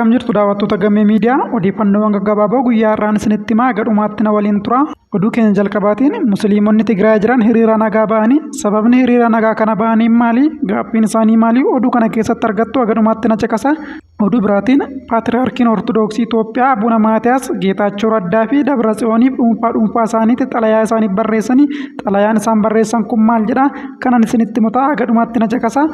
Akkam jirtu daawwattoota Gammee Miidiyaa, odeeffannoowwan gaggabaaboo guyyaa har'aan isinitti himaa, haga dhumaatti na waliin tura. Oduu keenya jalqabaatiin Musliimonni Tigraay jiran hiriira nagaa ba'anii, sababni hiriira nagaa kana ba'anii maali? Gaaffiin isaanii maali? Oduu kana keessatti argattu, haga dhumaatti na caqasa. Oduu biraatiin Paatiriyaarkiin Ortodoksii Itoophiyaa Abuna Maatiyaas Geetaachoo Raddaa fi Dabra Tsiyooniif dhuunfaa dhuunfaa isaaniitti xalayaa isaaniif barreessanii, xalayaan isaan barreessan kun maal jedha? Kanan isinitti himu ta'a, haga dhumaatti na caqasa.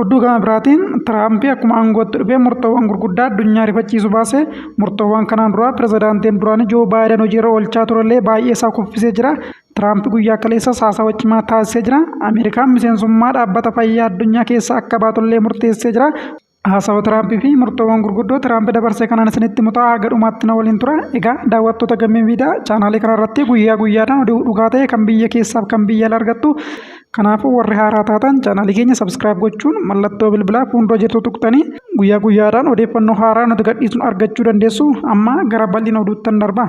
Oduu gama biraatiin Tiraamp akkuma aangootti dhufee murtoowwan gurguddaa addunyaa rifachiisu baase. Murtoowwan kanaan dura pirezidaantiin duraanii Joo Baayiden hojiirra oolchaa turellee baay'ee isaa kuffisee jira. Tiraamp guyyaa kaleessas haasawa cimaa taasisee jira. Ameerikaan miseensummaa dhaabbata fayyaa addunyaa keessaa akka baatullee murteessee jira. Haasawa Tiraampii fi murtoowwan gurguddoo Tiraamp dabarse kanaan isinitti himu ta'a, haga dhumaatti na waliin tura. Egaa daawwattoota Gammee Miidiyaa, chaanaalii kanarratti guyyaa guyyaadhaan oduu dhugaa ta'e kan biyya keessaaf kan biyya alaa argattu. Kanaafuu warri haaraa taatan chaanaalii keenya subscribe gochuun mallattoo bilbilaa fuuldura jirtu tuqxanii guyyaa guyyaadhaan odeeffannoo haaraa nuti gadhiisnu argachuu dandeessu. Amma gara bal'ina oduuttan darba.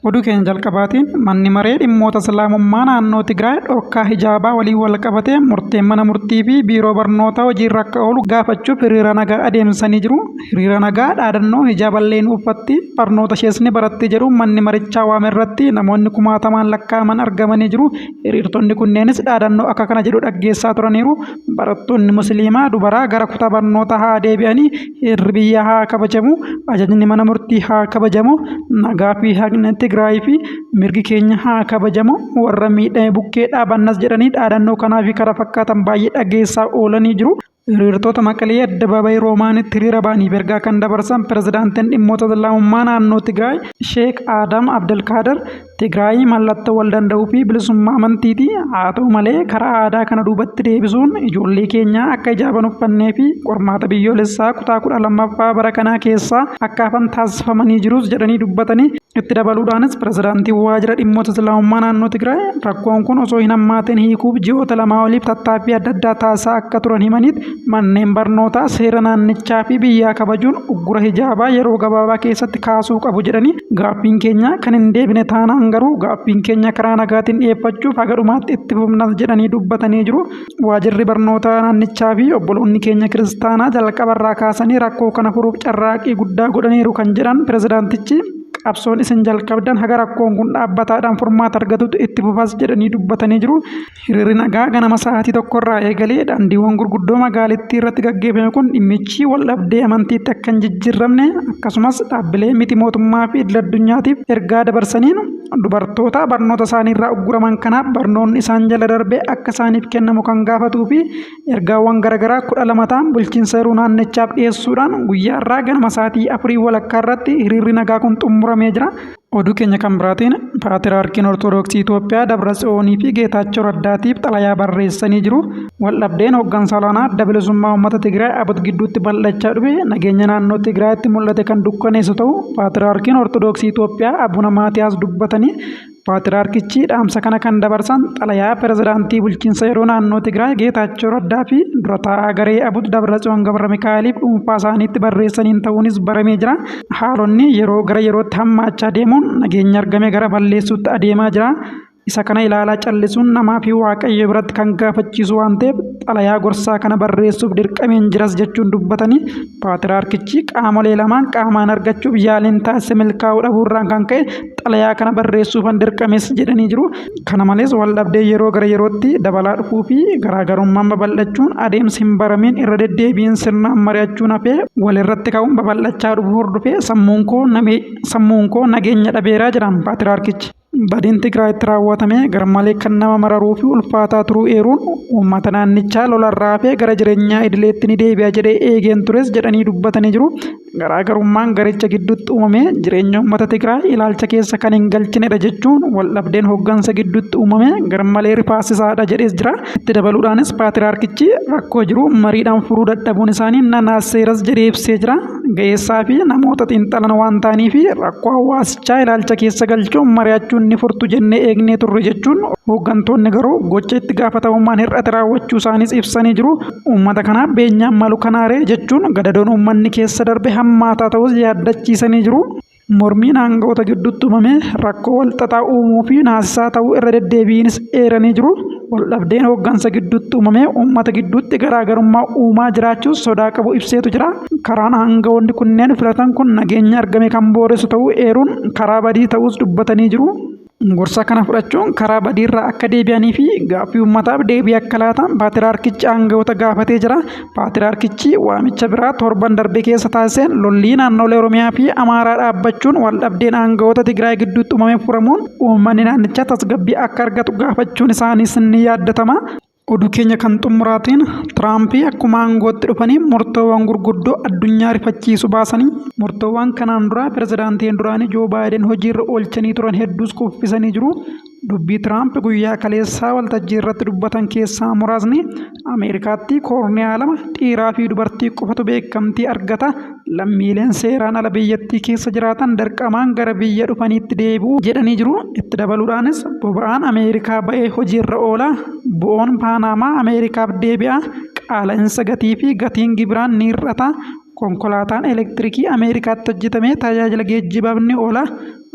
Oduu keenya jalqabaatiin manni maree dhimmoota Islaamummaa naannoo Tigraay dhorkaa hijaabaa waliin wal qabatee murteen mana murtii fi biiroo barnootaa hojiirra akka oolu gaafachuuf hiriira nagaa adeemsisanii jiru. Hiriira nagaa dhaadannoo hijaaballee ni uffatti, barnoota ishees ni baratti jedhu manni marichaa waame irratti namoonni kumaatamaan lakkaa'aman argamanii jiru. Hiriirtonni kunneenis dhaadannoo akka kana jedhu dhaggeessaa turaniiru. Barattoonni Musliimaa dubaraa gara kutaa barnootaa haa deebi'anii, heerri biyyaa haa kabajamu, ajajni mana murtii haa kabajamu, nagaa fi haqni Tigraay fi mirgi keenya haa kabajamu, warra miidhame bukkee dhaabannas jedhanii dhaadannoo kanaa fi kana fakkaatan baay'ee dhageessaa oolanii jiru. Hiriirtota Maqalee addabaabayii Roomaanitti hiriira ba'aniif ergaa kan dabarsan pirezidaantiin dhimmoota Islaamummaa naannoo Tigraay Sheek Aadam Abdelkaadir, Tigraay mallattoo wal danda'uu fi bilisummaa amantiiti. Haa ta'u malee karaa aadaa kana duubatti deebisuun ijoollee keenya akka hijaaba hin uffannee fi qormaata biyyoolessaa kutaa 12ffaa bara kanaa keessaa akka hafan taasifamanii jirus jedhanii dubbatanii. Itti dabaluudhaanis pirezidaantiin waajjira dhimmoota Islaamummaa naannoo Tigraay rakkoon kun osoo hin hammaatin hiikuuf ji'oota lamaa oliif tattaaffii adda addaa taasisaa akka turan himaniit, manneen barnootaa seera naannichaa fi biyyaa kabajuun uggura hijaabaa yeroo gabaabaa keessatti kaasuu qabu jedhanii, gaaffiin keenya kan hin deebine taanaan garuu gaaffiin keenya karaa nagaatiin dhiyeeffachuuf haga dhumaatti itti fufnas jedhanii dubbatanii jiru. Waajjirri barnootaa naannichaa fi obboloonni keenya kiristaanaa jalqabarraa kaasanii rakkoo kana furuuf carraaqqii guddaa godhaniiru kan jedhan pirezidaantichi, qabsoon isin jalqabdan haga rakkoon kun dhaabbataadhaan furmaata argatutti itti fufas jedhanii dubbatanii jiru. Hiriirri nagaa ganama sa'aatii 1rraa eegalee daandiiwwan gurguddoo magaalittii irratti gaggeeffame kun dhimmichi wal dhabdee amantiitti akka hin jijjiiramne akkasumas dhaabbilee miti mootummaa fi idil addunyaatiif ergaa dabarsaniin dubartoota barnoota isaaniirraa ugguraman kanaaf barnoonni isaan jala darbe akka isaaniif kennamu kan gaafatuu fi ergaawwan garaagaraa 12 ta'an bulchiinsa yeroo naannichaaf dhiyeessuudhaan guyyaa har'aa ganama sa'aatii 4:30 irratti hiriirri nagaa kun xumuramee jira. Oduu keenya kan biraatiin Paatiraarkiin Ortodoksii Itoophiyaa Dabra Tsiyoonii fi Geetaachoo Raddaatiif xalayaa barreessanii jiru. Waldhabdeen hooggansa olaanaa Adda Bilisummaa Uummata Tigraay ABUT gidduutti bal'achaa dhufe nageenya naannoo Tigraayitti mul'ate kan dukkaneessu ta'uu Paatiraarkiin Ortodoksii Itoophiyaa Abuna Maatiyaas dubbatanii. Paatiraarkichi dhaamsa kana kan dabarsan xalayaa pirezidaantii bulchiinsa yeroo naannoo Tigraay Geetaachoo Raddaa fi dura taa'aa garee ABUT Dabratsiyoon Gabra Mikaa'eliif dhuunfaa isaaniitti barreessaniin ta'uunis baramee jira. Haalonni yeroo gara yerootti hammaachaa deemuun nageenya argame gara balleessuutti adeemaa jira. Isa kana ilaalaa callisuun namaa fi Waaqayyo biratti kan gaafachiisu waan ta'eef xalayaa gorsaa kana barreessuuf dirqameen jiras jechuun dubbatanii, Paatiraarkichi qaamolee lamaan qaamaan argachuuf yaaliin taasise milkaa'uu dhabuurraan kan ka'e xalayaa kana barreessuufan dirqames jedhanii jiru. Kana malees waldhabdee yeroo gara yerootti dabalaa dhufuu fi garaagarummaan babal'achuun adeemsi hin baramiin irra deddeebiin sirnaan mari'achuun hafee walirratti ka'uun babal'achaa dhufuu hordofee sammuun koo nageenya dhabeeraa jedhan Paatiraarkichi. Badiin Tigraayitti raawwatame garmalee kan nama mararuu fi ulfaataa turuu eeruun, uummata naannichaa lolarraa hafee gara jireenyaa idileetti ni deebi'a jedhee eegeen tures jedhanii dubbatanii jiru. Garaagarummaan garicha gidduutti uumame jireenya uummata Tigraay ilaalcha keessa kan hin galchinedha jechuun, waldhabdeen hoggansa gidduutti uumame garmalee rifaasisaadha jedhees jira. Itti dabaluudhaanis Paatiraarkichi rakkoo jiru mariidhaan furuu dadhabuun isaanii na naasseeras jedhee ibsee jira. Ga'eessaa fi namoota xiinxalan waan ta'aniif rakkoo hawaasichaa ilaalcha keessa galchuun mari'achuun ni furtu jennee eegnee turre jechuun, hooggantoonni garuu gocha itti gaafatamummaan hir'ate raawwachuu isaaniis ibsanii jiru. Uummata kanaaf beenyaan malu kanaaree jechuun gadadoon uummanni keessa darbe hammaataa ta'us yaaddachiisanii jiru. Mormiin aanga'oota gidduutti uumame rakkoo walxaxaa uumuu fi naasisaa ta'uu irra deddeebiinis eeranii jiru. Waldhabdeen hooggansa gidduutti uumamee uummata gidduutti garaagarummaa uumaa jiraachuus sodaa qabu ibseetu jira. Karaan aangawoonni kunneen filatan kun nageenya argame kan booressu ta'uu eeruun karaa badii ta'uus dubbatanii jiru. Gorsa kana fudhachuun karaa badiirraa akka deebi'anii fi gaaffii uummataaf deebii akka laatan paatiraarkichi aangawoota gaafatee jira. Paatiraarkichi waamicha biraa torban darbe keessa taasiseen lollii naannolee Oromiyaa fi Amaaraa dhaabbachuun waldhabdeen aangawoota Tigraay gidduutti uumame furamuun uummanni naannichaa tasgabbii akka argatu gaafachuun isaaniis ni yaaddatama. Oduu keenya kan xumuraatiin, Tiraampii akkuma aangootti dhufanii murtoowwan gurguddoo addunyaa rifachiisu baasanii, murtoowwan kanaan duraa pirezidaantiin duraanii Joo Baayiden hojiirra oolchanii turan hedduus kuffisanii jiru. Dubbii Tiraamp guyyaa kaleessaa waltajjii irratti dubbatan keessaa muraasni, Ameerikaatti koorniyaa lama, dhiiraa fi dubartii qofatu beekamtii argata, lammiileen seeraan ala biyyattii keessa jiraatan dirqamaan gara biyya dhufaniitti deebi'u jedhanii jiru. Itti dabaluudhaanis, boba'aan Ameerikaa ba'ee hojiirra oola, bo'oon Paanaamaa Ameerikaaf deebi'a, qaala'insa gatii fi gatiin gibiraan ni hir'ata, konkolaataan elektirikii Ameerikaatti hojjetamee tajaajila geejjibaaf ni oola,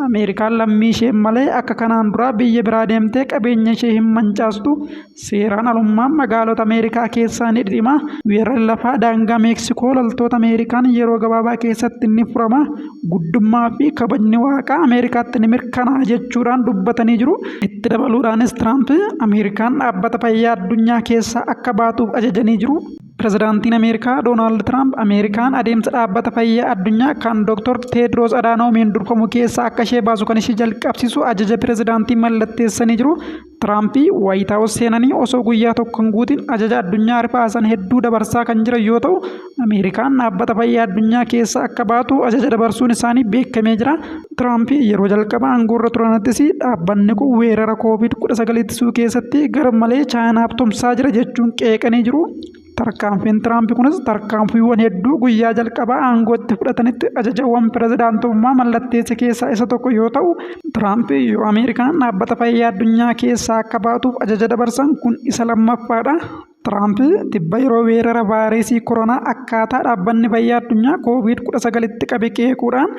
Ameerikaan lammii ishee malee akka kanaan duraa biyya biraa deemtee qabeenya ishee hin mancaastu, seeraan alummaan magaalota Ameerikaa keessaa ni dhidhima, weerarri lafaa daangaa Meeksikoo loltoota Ameerikaan yeroo gabaabaa keessatti ni furama, guddummaa fi kabajni Waaqaa Ameerikaatti ni mirkanaa'a jechuudhaan dubbatanii jiru. Itti dabaluudhaanis Tiraamp Ameerikaan Dhaabbata Fayyaa Addunyaa keessaa akka baatuuf ajajanii jiru. Pirezidaantiin Ameerikaa Doonaald Tiraamp Ameerikaan adeemsa Dhaabbata Fayyaa Addunyaa kan Dr. Teedroos Adaanoomiin durfamu keessaa akka ishee baasu kan ishee jalqabsiisu ajaja pirezidaantii mallatteessanii jiru. Tiraamp Waayit Haawus seenanii osoo guyyaa tokko hin guutin ajaja addunyaa rifaasan hedduu dabarsaa kan jiran yoo ta'u, Ameerikaan Dhaabbata Fayyaa Addunyaa keessaa akka baatu ajaja dabarsuun isaanii beekamee jira. Tiraamp yeroo jalqaba aangoorra turanittis dhaabbanni kun weerara Covid-19 ittisuu keessatti garmalee Chaayinaaf tumsaa jira jechuun qeeqanii jiru. Tarkaanfiin Tiraamp kunis tarkaanfiiwwan hedduu guyyaa jalqabaa aangootti fudhatanitti ajajawwan pirezidaantummaa mallatteesse keessaa isa tokko yoo ta'u, Tiraamp yoo Ameerikaan Dhaabbata Fayyaa Addunyaa keessaa akka baatuuf ajaja dabarsan kun isa lammaffaadha. Tiraamp tibba yeroo weerara vaayiresii koronaa akkaataa Dhaabbanni Fayyaa Addunyaa Covid-19 itti qabe qeequudhaan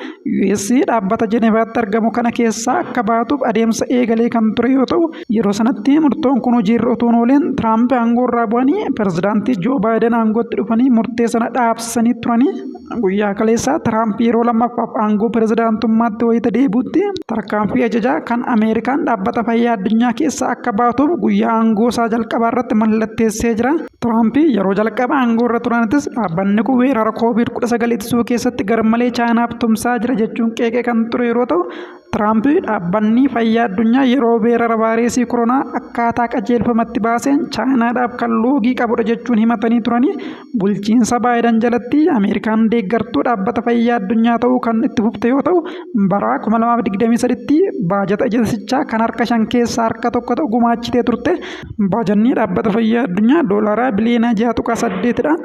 US dhaabbata Jenevaatti argamu kana keessaa akka baatuuf adeemsa eegalee kan ture yoo ta'u, yeroo sanatti murtoon kun hojiirra utuu hin ooliin Tiraamp aangoorraa bu'anii pirezidaantii Joo Baayiden aangootti dhufanii murtee sana dhaabsisanii turanii. Guyyaa kaleessaa Tiraamp yeroo lammaffaaf aangoo pirezidaantummaatti wayita deebi'utti tarkaanfii ajajaa kan Ameerikaan Dhaabbata Fayyaa Addunyaa keessaa akka baatuuf guyyaa aangoo isaa jalqabaa irratti mallatteessee jira. Tiraamp yeroo jalqaba aangoo irra turanittis dhaabbanni kun weerara Covid-19 ittisuu keessatti garmalee Chaayinaaf tumsaa jira jechuun qeeqee kan ture yeroo ta'u, Tiraamp Dhaabbanni Fayyaa Addunyaa yeroo weerara vaayireesii koronaa akkaataa qajeelfamatti baaseen Chaayinaadhaaf kan loogii qabudha jechuun himatanii turanii. Bulchiinsa Baayidan jalatti Ameerikaan deeggartuu Dhaabbata Fayyaa Addunyaa ta'uu kan itti fufte yoo ta'u, bara 2023tti baajata ejensichaa kan harka shan keessaa harka tokko ta'u gumaachitee turte. Baajanni Dhaabbata Fayyaa Addunyaa doolaaraa biliyoona 6.8 dha.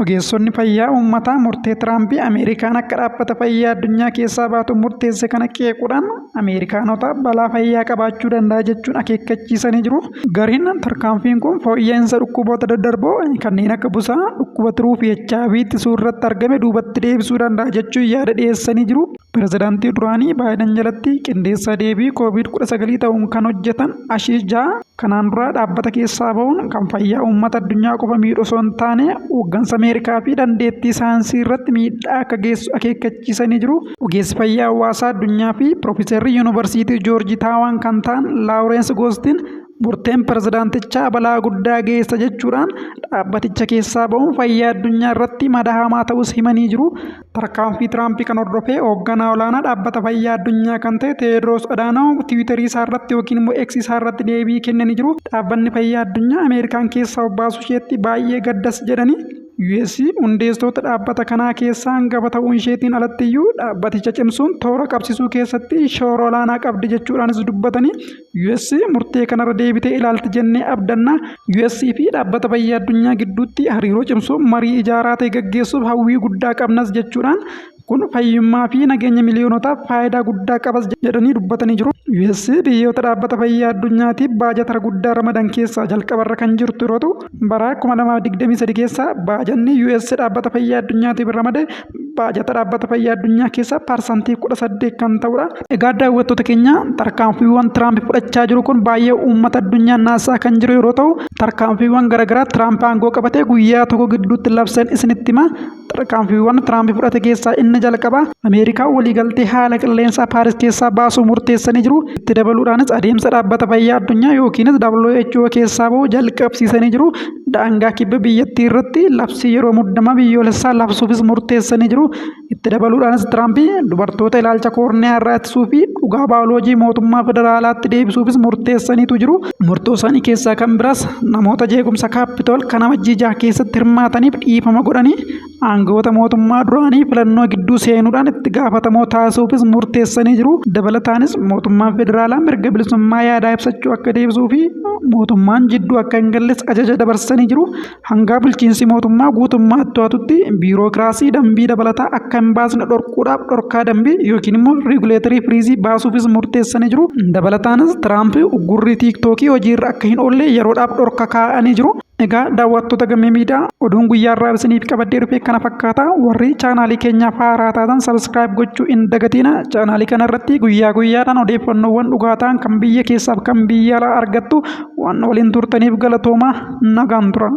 Ogeessonni fayyaa uummataa murtee Tiraamp Ameerikaan akka Dhaabbata Fayyaa Addunyaa keessaa baatu murteesse kana qeequudhaan Ameerikaanota balaa fayyaa qabaachuu danda'a jechuun akeekkachiisanii jiru. Gariin tarkaanfiin kun fooyya'insa dhukkuboota daddarboo kanneen akka busaa, dhukkuba tiruu fi HIV ittisuu irratti argame duubatti deebisuu danda'a jechuun yaada dhiyeessanii jiru. Pirezidaantii duraanii Baayidan jalatti qindeessaa deebii Covid-19 ta'uun kan hojjetan Ashish Jhaa kanaan dura dhaabbata keessaa bahuun kan fayyaa uummata addunyaa qofa miidhu osoo hin taane hooggansa Ameerikaa fi dandeettii saayinsii irratti miidhaa akka geessu akeekkachiisanii jiru. Ogeessi fayyaa hawaasaa addunyaa fi Piroofeesarri Yuunivarsiitii Joorji Taawaan kan ta'an Laawureensi Goostiin murteen pirezidaantichaa balaa guddaa geessa jechuudhaan dhaabbaticha keessaa bahuun fayyaa addunyaa irratti madaa hamaa ta'us himanii jiru. Tarkaanfii Tiraamp kan hordofee hoogganaa olaanaa Dhaabbata Fayyaa Addunyaa kan ta'e Teedroos Adhaanoom Tiwiitarii isaa irratti yookiin immoo X isaa irratti deebii kennanii jiru. Dhaabbanni Fayyaa Addunyaa Ameerikaan keessaa of baasuu isheetti baay'ee gaddas jedhanii, US hundeessitoota dhaabbata kanaa keessaa hangafa ta'uu isheetiin alatti iyyuu dhaabbaticha cimsuun toora qabsiisuu keessatti shoora olaanaa qabdi jechuudhaanis dubbatanii, US murtee kanarra deebitee ilaalti jennee abdanna. US fi Dhaabbata Fayyaa Addunyaa gidduutti hariiroo cimsuun marii ijaaraa ta'e gaggeessuuf hawwii guddaa qabnas jechuudhaan kun fayyummaa fi nageenya miliyoonotaaf faayidaa guddaa qabas jedhanii dubbatanii jiru. US biyyoota Dhaabbata Fayyaa Addunyaatiif baajata guddaa ramadan keessaa jalqabarra kan jirtu yeroo ta'u, bara 2023 keessa baajanni US Dhaabbata Fayyaa Addunyaatiif ramade Baajata Dhaabbata Fayyaa Addunyaa keessaa 18% kan ta'udha. Egaa daawwattoota keenya, tarkaanfiiwwan Tiraamp fudhachaa jiru kun baay'ee uummata addunyaa naasaa kan jiru yeroo ta'u, tarkaanfiiwwan garaagaraa Tiraamp aangoo qabatee guyyaa tokko gidduutti labsan isinitti hima. Tarkaanfiiwwan Tiraamp fudhate keessaa inni jalqabaa Ameerikaa waliigaltee haala qilleensaa Paaris keessaa baasuu murteessanii jiru. Itti dabaluudhaanis adeemsa Dhaabbata Fayyaa Addunyaa yookiinis WHO keessaa bahu jalqabsiisanii jiru. Daangaa kibba biyyattii irratti labsii yeroo muddamaa biyyoolessaa labsuufis murteessanii jiru. Itti dabaluudhaanis Tiraamp dubartoota ilaalcha koorniyaa irraa ittisuu fi dhugaa baayoloojii mootummaa federaalaatti deebisuufis murteessaniitu jiru. Murtoo isaanii keessaa kan biraas namoota jeequmsa Kaappitool kan Amajjii 6 keessatti hirmaataniif dhiifama godhanii aangawoota mootummaa duraanii filannoo gidduu seenuudhaan itti gaafatamoo taasisuufis murteessanii jiru. Dabalataanis mootummaan federaalaa mirga bilisummaa yaadaa ibsachuu akka deebisuu fi mootummaan jidduu akka hin galles ajaja dabarsanii jiru. Hangaa bulchiinsi mootummaa guutummaatti to'atutti biirookiraasii dambii dabalataa akka hin baasne dhorkuudhaaf dhorkaa dambii yookiin immoo regulatory freeze baasuufis murteessanii jiru. Dabalataanis Tiraamp uggurri Tiiktookii hojiirra akka hin oolle yeroodhaaf dhorka kaa'anii jiru. Egaa daawwattoota Gammee Miidiyaa, oduun guyyaa irraa isiniif qabadhee dhufe kana fakkaata. Warri chaanaalii keenyaaf haaraa taatan subscribe gochuu hin dagatina. Chaanaalii kana irratti guyyaa guyyaadhaan odeeffannoowwan dhugaa ta'an kan biyya keessaaf kan biyya alaa argattu. Waan waliin turtaniif galatooma, nagaan tura.